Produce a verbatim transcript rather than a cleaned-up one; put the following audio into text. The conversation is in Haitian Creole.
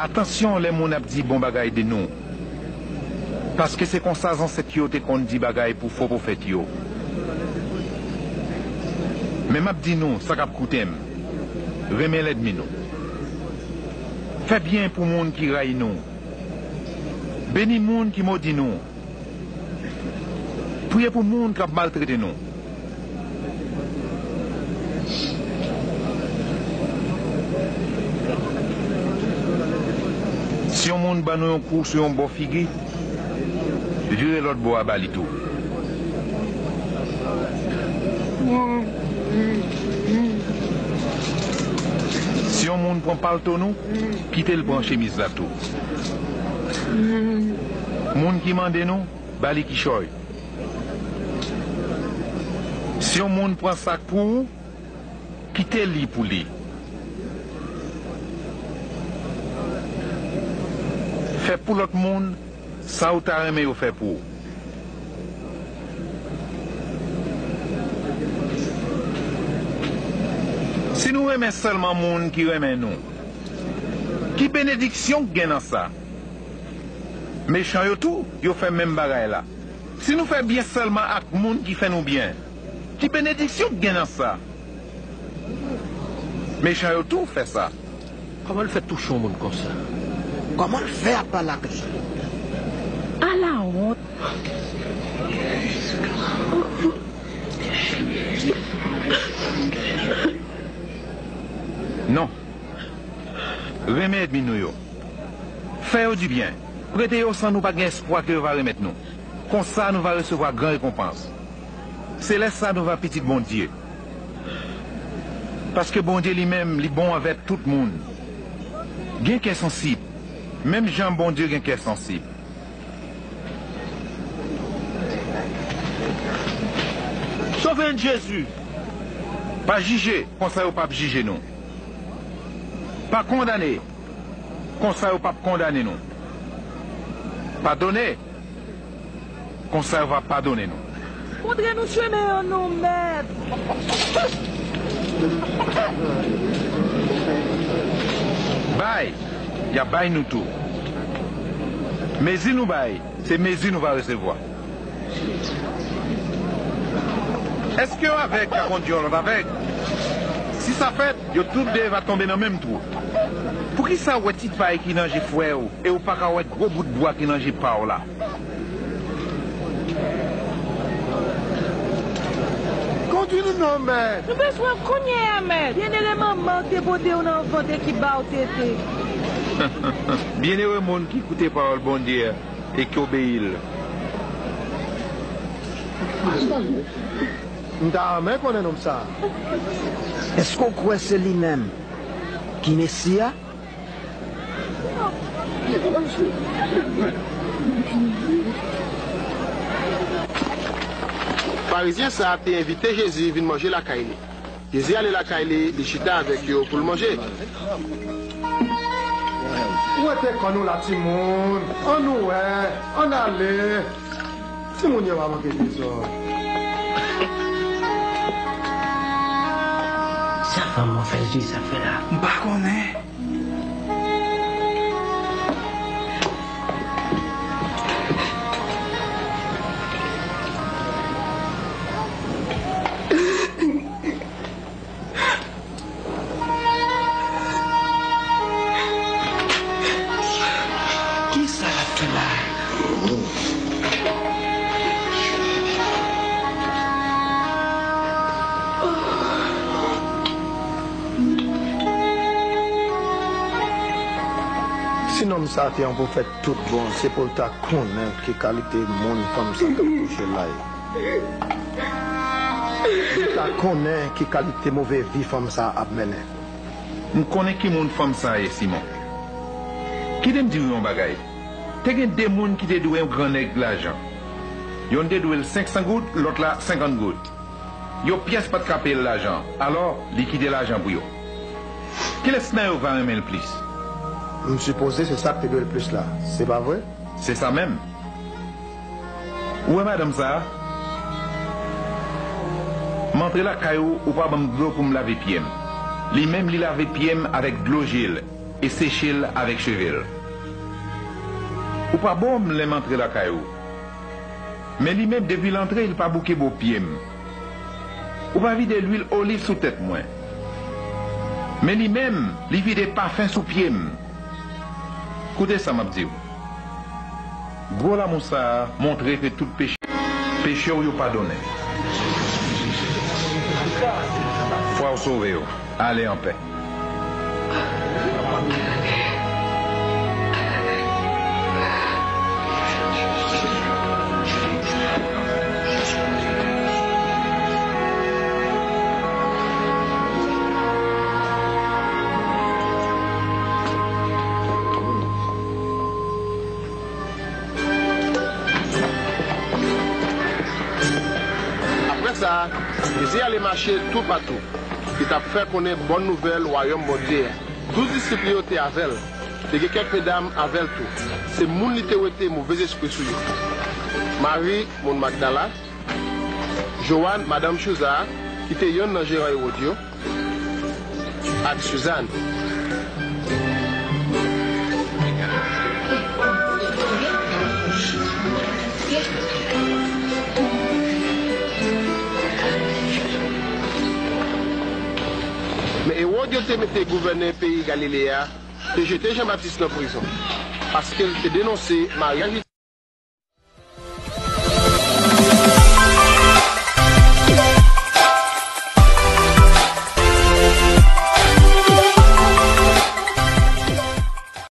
Atansyon lè moun ap di bon bagay de nou, paske se konsa zansèt yo te konn di bagay pou fo pwofèt yo. Men m ap di nou sa k ap koute m, renmen lènmi nou. Fè byen pou moun ki rayi nou. Beni moun ki modi nou. Priye pou moun k ap maltrete nou. Si yon moun ban nou yon kou sou yon bò figi, vire lòt bò a ba li tou. Si yon moun pran palto nou, kite l pran chemiz la tou. Moun ki mande nou, ba li kichòy. Si yon moun pran sak pou ou, kite li pou li. Fè pou lòt moun sa ou ta renmen yo fè pou ou. Si nou renmen sèlman moun ki renmen nou, ki benediksyon k gen nan sa? Mechan yo tou, yo fè menm bagay la. Si nou fè byen sèlman ak moun ki fè nou byen, ki benediksyon k gen nan sa? Mechan yo tou fè sa. Kòman l fè touche yon moun konsa? Kòman l fè ap pale ak li? Alawont! Non. Renmen ènmi nou yo. Fè yo dibyen. Prete yo san nou pa gen espwa ke yo va remèt nou. Konsa nou va resevwa gran rekonpans. Se lè sa nou va pitit Bondye. Paske Bondye li menm, li bon anvè tout moun. Gen kè sansib. Menm jan Bondye gen kè sansib. Sove n Jezi! Pa jije, konsa yo p ap jije nou. Pa kondane, konsa yo p ap kondane nou. Padone, konsa yo va padone nou. Montre nou chemen an non, Mèt. Bay, y ap bay nou tou. Mezi nou bay, se mezi nou va resevwa. Èske yon avèg ka kondui yon lòt avèg? Si sa fèt, yo tout de va tonbe nan menm twou. Poukisa w wè ti pay ki nan je frè w e w pa ka wè gwo bout bwa ki nan je pa w la? Kondui nou non, Mèt. Nou bezwen w kounye a, Mèt. Byennere manman w te pote w nan vant e ki ba w tete. Byennere moun ki koute pawòl Bondye a e ki obeyi l. M ta renmen konnen nonm sa a. Èske w kwè se li menm ki Mesi a? Farizyen sa a te envite Jezi vin manje lakay li. Jezi ale lakay li, li chita avèk yo pou l manje. Rete kò nou la, timoun. Ann wè, ann ale. Timoun yo pa manke dezòd. Sa fanm an fè Jezi ap fè la? M pa konnen. Kisa l ap fè la? Si nonm sa a te yon pwofèt tout bon, se pou l ta konnen ki kalite moun fanm sa t ap touche la ye. Li ta konnen ki kalite move vi fanm sa a ap mennen. M konnen ki moun fanm sa a ye, Simon. Kite m di w yon bagay. Te gen de moun ki te dwe yon gran nèg lajan. Yonn te dwe l senk san goud, lòt la senkant goud. Yon pyès pa t ka peye l lajan, alò, li kite lajan pou yo. Kilès nan yo va renmen l plis? M sipoze se sa k te dwe l plis la, se pa vre? Se sa menm. Ou wè madanm sa a? M antre lakay ou, ou pa ban m dlo pou m lave pye m. Li menm, li lave pye m avèk dlo je l. e seche l avèk cheve l. Ou pa bo m lè m antre lakay ou. Men li menm, depi l antre, li pa bouke bo pye m. Ou pa vide lwil oliv sou tèt mwen. Men li menm, li vide pafen sou pye m. Koute sa m ap di w. Gwo lanmou sa a montre ke tout peche, peche w yo padonnen. Fwa w sove w. Ale anpè. Apre sa, Jezi ale mache toupatou, li t ap fè konnen bòn nouvèl Wayòm Bondye a. Douz disip li yo te avè l. Te gen kèk medam avè l tou. Se moun li te wete movèzespri sou yo. Mari, moun Magdala, Jowann, madanm Chouza a, ki te yonn nan jeran Ewòd yo, ak Sizàn. Men Ewòd yo te mete gouvènè peyi Galile a te jete Jan Batis nan prizon, paske l te denonse maryaj li